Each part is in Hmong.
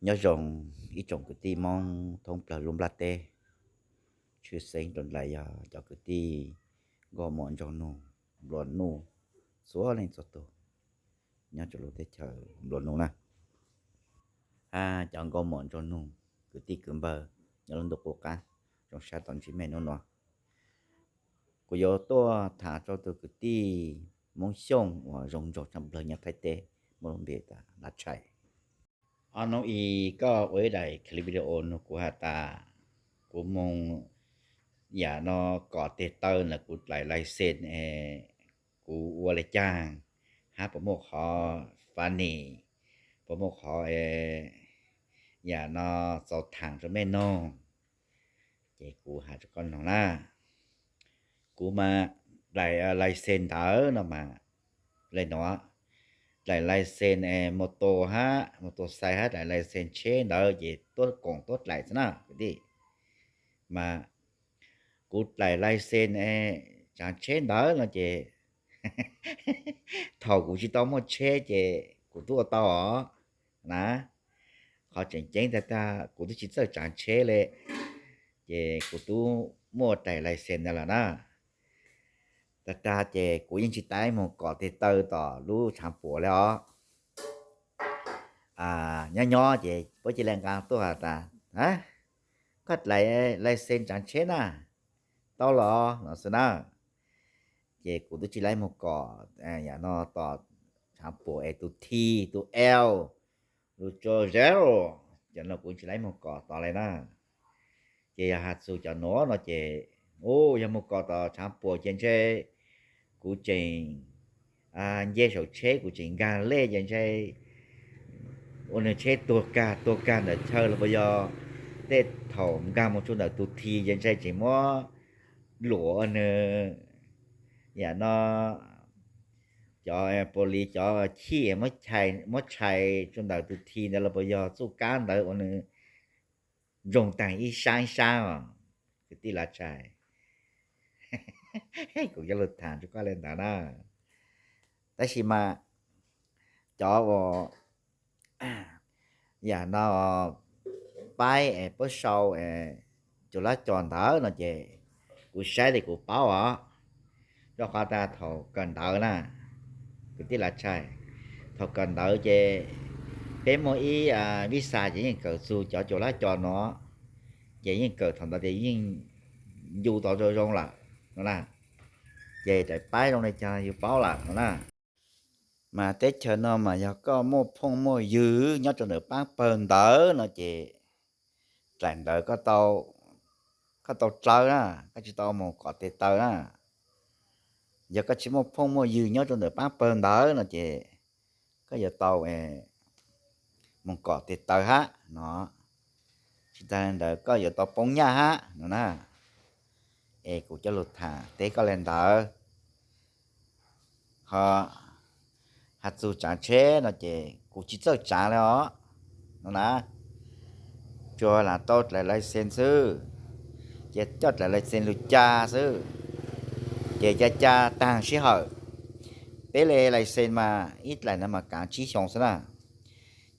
Nyob zoo ib tsoom kwv tij Hmoob thoob plaws lub nplaj teb, tshwj xeeb rau nraim yog cov kwv tij nkauj muam nraug nug, nplua nuj, txhua leej txhua tus nyob rau lub teb chaws nplua nuj na. Hab cov nkauj muam nraug nug, kwv tij kwv npawg nyob lub ntuj qub qab, zoo sab tau ntsib mej hnub no. Kuv yuav tuaj tham rau tus kwv tij Hmoob Xyooj uas zoo nraug tshaj plawg nyob Thaib teb, muaj lub npe tas Lav Tshais. Ob hnub i koj ua ib daim clip video nug kuv has tas kuv moog yam no kom tes taw ntawm kuv dlaim license es kuv ua le caag hab puas muaj qhov funny, puas muaj qhov yam no txaus thaam rua mej noog. Ces kuv has rua koj noog na, kuv mas dlaim license ntawd no mas le nuav, dlaim license moto hab motorcycle hab dlaim license tsheb ntawd ces tuab koom tuab dlaim xwb na kwv tij. Mas kuv dlaim license tsaav tsheb ntawd no ces thaum kuv tsis tau muaj tsheb ces kuv tub ua tau os na. Qhov tseem ceeb tag tag kuv twb tsis txawj tsaav tsheb le, ces kuv tub muaj dlaim license ntawd lawm na. Tag tag ces kuv yeej tsis tau moog kom tes taw tom lub tshaav puam le os. Nyob nyob ces puab cia li nqaa tuaj has tas, koj dlaim license tsaav tsheb na, tau los no xwb na. Ces kuv twb tsis laib moog kom yam no tom tshaav puam es tus T, tus L, tus zero, cov no kuv tsis laib moog kom tod le na. Ces yog has txug cov nuav no ces, u, yog moog kom tom tshaav puam ces ntshe kuv tseem nce saum tsheb kuv tseem nkaag lej ces ntshe ua nwg tsheb tuag kag tuag kag ntawm chaw los puas yog tej thaum nkaag moog txug ntawm tus T ces ntshe tseem muab luam ua nwg yam no cov police cov chij muab tshais txug ntawm tus T ntawd los puas yog txuj kab ntawd ua nwg ntsoog taag ib sab ib sab os. Kwv tij Lav Tshais, kuv coj lug tham rua koj le ntawd na. Tab sis mas cov uas yam no paib es puab sau cov lab cos ntawd no ces kuv saib li kuv paub os. Rua qhov tas thaum kawm ntawv na, kwv tij Lav Tshais, thaum kawm ntawv ces peb muaj ib visa ces yeej kawm txug cov cov lab cos no, ces yeej kawm thaum ntawd ces yeej ncu tau zoo zoo lawm no na. Ces daim paib zoo le caag yug paub lawm no na. Mas teb chaws no mas yog koj muaj phooj muaj ywg nyob rau ntawm paab pawg ntawd no ces dlaim ntawv koj tau dlawb na, koj tsis tau moog kom tes taw na. Yog koj tsis muaj phooj muaj ywg nyob rau ntawm paab pawg ntawd no ces koj yuav tau moog kom tes taw hab no, tsis taag ntawd koj yuav tau poob nyaj hab no na. Es kuv coj lug tham teb koj le ntawd. Ho has txug tsaav tsheb no ces kuv tsis txawj tsaav le os no na. Tsuas lam tau dlaim license xwb, ces coj dlaim license lug ca xwb, ces ca ca taag sij hawm. Peb le license mas ib dlaim ntawd mas kaav tsib xyoo xwb na.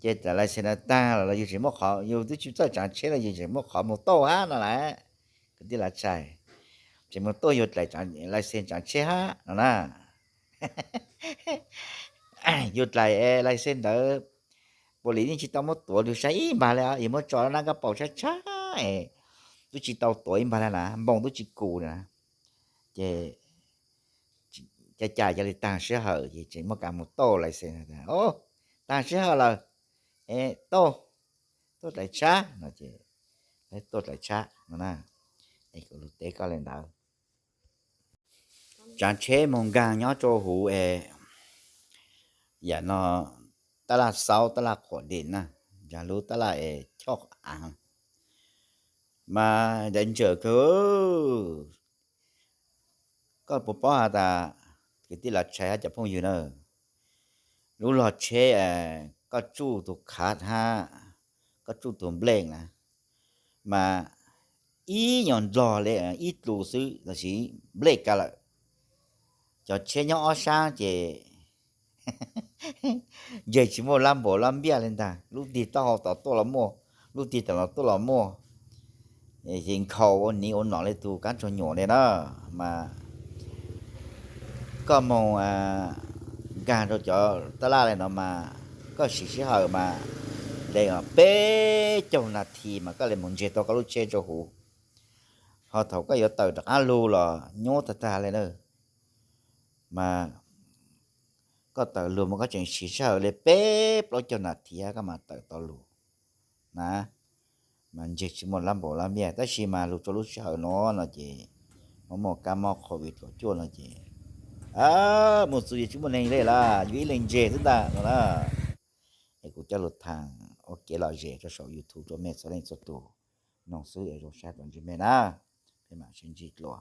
Ces dlaim license ntawd taag los yug tseem muaj qhov, yug twb tsis txawj tsaav tsheb los yug tseem muaj qhov moog tauj hab no lawm. Kwv tij Lav Tshais, tseem moog tauj yug dlaim license tsaav tsheb hab no na. Yug dlaim license ntawd, police yeej tsis tau muab tuav lug saib ib npaag le, yug muab tso nab kab paus tshab tshab, twb tsis tau tuav ib npaag le na, npoo twb tsis kus na. Ces ca ca ca li taag sij hawm ces tseem muaj kaav moog tauj license, taag sij hawm lawm, tauj, tauj dlaim tshab no ces, tauj dlaim tshab no na. Es kuv lug teb koj le ntawd. Tsaav tsheb moog nkaag nyob rua huv es yam no tab laj xaub tab laj quam dim na, nraag lub tab laj es choj aav mas dav ntsawm kawg. Koj puas paub has tas, kwv tij Lav Tshais hab cov phooj ywg na, lub log tsheb koj tsuj tug khav hab koj tsuj tug nplej na, mas ib nyuas nplog le ib dlus xwb los sis nplej kag lawm. Cov tsheb nyob ob sab ces Ntseg tsis muaj lab npaum lab npiaj li ntag, lub ntig taub hau tom tuaj los muaj, lub ntig tom los tuaj los muaj. Ces nkhaus ua niv ua nom li tus kab tsuag nyuam li na. Mas koj moog nkag rau cov tab laj li no mas koj siv sij hawm mas de peb caug nas this mas koj li moog ntseg tau koj lub tsheb rau huv. Ho thaum koj yuav tawm rov qab lug los nyuaj tag tag li na. Mas koj tawm lug mas koj tseem siv sij hawm li peb plaub caug nas this koj mas tawm tau lug na. Mas ntseg tsis muaj lab npaum lab npiaj, tab sis mas lug rau lub sij hawm no no ces muaj muaj kab mob covid kaum cuaj no ces mus txug yus tsis muaj neeg li lawm, yus ib leeg ntseg xwb ntag no na. Es kuv coj lug thaam ua kev lom zem rau saum YouTube rau mej txhua leej txhua tug noog xwb es zoo sab kom ntsib mej na. Peb mam sib ntsib dlua.